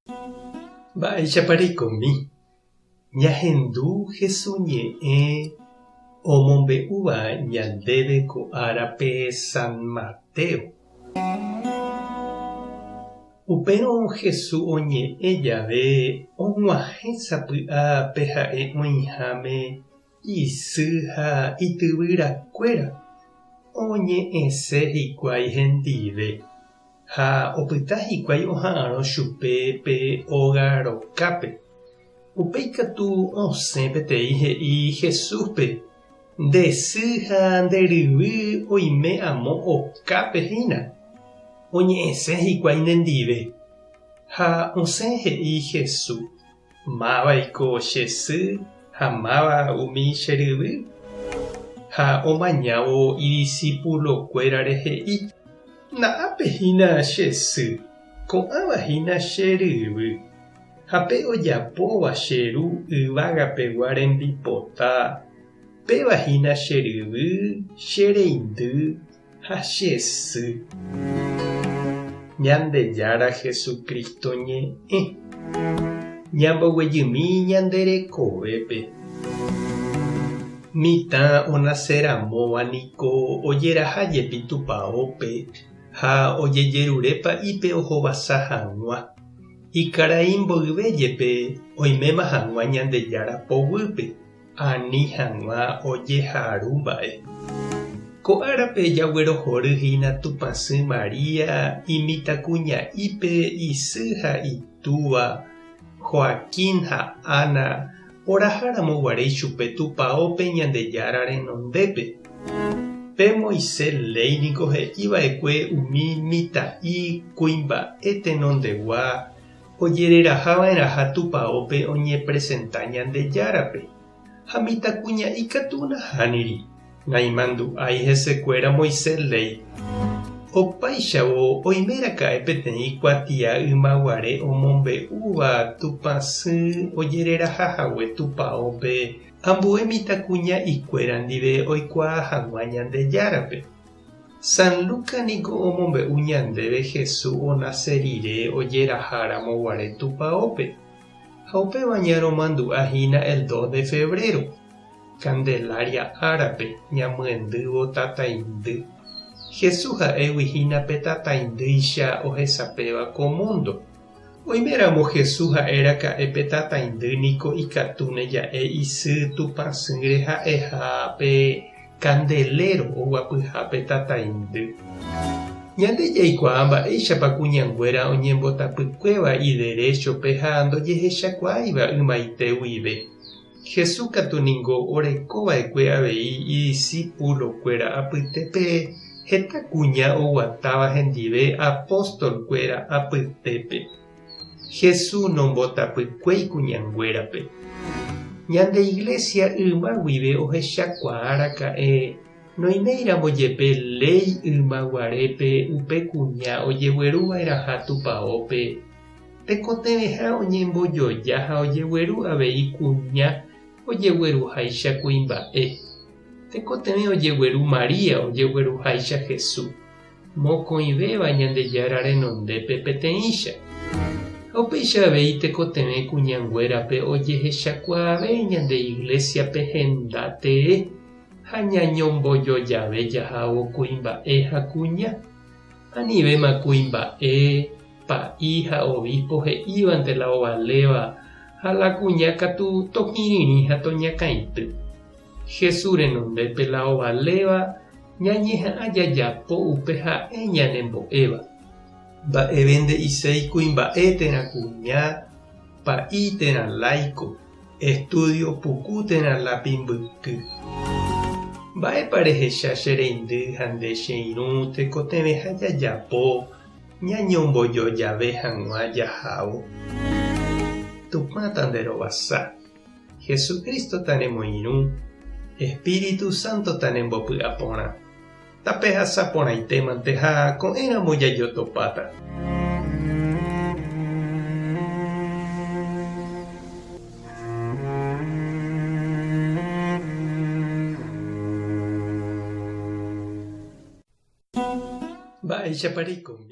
Mba'éichapa reikomi? Ñahendu Hesu ñe'ẽ omombe'úva ñandéve ko árape San Mateo. Upérõ Hesu oñe'ẽ jave og̃uahẽ sapy'a pe ha'e oĩháme isy ha ityvyrakuéra, oñe'ẽse hikuái hendive. Ha opyta hikuái oha'arõ chupe pe óga rokápe. Upéi katu osẽ peteĩ he'i Jesúspe, Nde sy ha nde ryvy oime amo okápe hína, oñe'ẽse hikuái nendive. Ha osẽ he'i Jesús, Mávaiko che sy ha máva umi che ryvy? Ha omañávo idisipulokuérare he'i, Na'ápe hína che sy, ko'ãva hína che ryvy. Ha pe ojapóva che Ru yvagapegua rembipota, péva hína che ryvy, che reindy ha che sy. Ñandejára Jesucristo ñe'ẽ. Ñamboguejymi ñande rekovépe. Mitã onaceramóva niko ojeraha jepi tupaópe ha ojejerure pa'ípe ohovasa hag̃ua. Ikarai mboyve jepe oiméma hag̃ua Ñandejára poguýpe. Ani hag̃ua ojeharu mba'e. Ko árape jaguerohory hína Tupãsy María imitãkuña'ípe isy ha itúva, Joaquín ha Ana, oraháramo guare ichupe tupaópe Ñandejára renondépe. Pe Moisés léi niko he'i va'ekue umi mitã'i kuimba'e tenondegua Ojereraha va'erãha tupaópe oñepresenta Ñandejárape, ha mitãkuña'i katu nahániri, naimandu'ái hesekuéra Moisés léi. Opáichavo oime raka'e peteĩ kuatia ymaguare omombe'úva Tupãsy ojereraha hague tupaópe ambue mitãkuña'ikuéra ndive oikuaa hag̃ua Ñandejárape. San Lucas niko omombe'u ñandéve Jesús onase rire ojeraha ramo guare tupaópe, ha upéva ñaromandu'a hína el dos de febrero, Candelaria árape, ñamyendývo tataindy. Jesús ha'égui hína pe tataindýicha ohesapéva ko mundo. Oiméramo Jesús ha'e raka'e pe tataindy niko ikatúne ja'e isy Tupãsýre ha'eha pe kandeléro oguapyha pe tataindy. Ñande jaikuaa mba'éichapa kuñanguéra oñembotapykuéva ideréchope ha ndojehechakuaáiva ymaite guive. Jesús katu ningo oreko va'ekue avei idisípulokuéra apytépe heta kuña oguatáva hendive apóstolkuéra apytépe. Jesús nombotapykuéi kuñanguérape. Ñande Iglésia yma guive ohechakuaa raka'e noiméiramo jepe léi yma guarépe upe kuña ojegueru va'erãha tupaópe, Tekotevẽha oñembojoja ha ojegueru avei kuña ojegueruháicha kuimba'e. Tekotevẽ ojegueru María ojegueruháicha Jesús, mokõivéva Ñandejára renondépe peteĩcha. Ha upéicha avei tekotevẽ kuñanguérape ojehechakuaave ñande Iglésiape henda tee ha ñañombojojave jahávo kuimba'e ha kuña. Anivéma kuimba'e, pa'i ha obispo he'ívante la ovaléva ha la kuña katu tokirirĩ ha toñakãity. Jesús renondépe la ovaléva ñañeha'ã jajapo upe ha'e ñanembo'éva. Mba'eve nde'iséi kuimba'e térã kuña, pa'i térã láiko, estudio puku térã lápi mbyky. Mba'épa rehecha che reindy ha nde che irũ tekotevẽha jajapo Ñañombojojave hag̃ua jahávo. Tupã tanderovasa, Jesucristo tanemoirũ, Espíritu Santo tanembopy'aporã. Tapehasa porãitémante ha ko'ẽramo jajotopáta. Mba'éichapa reikomi?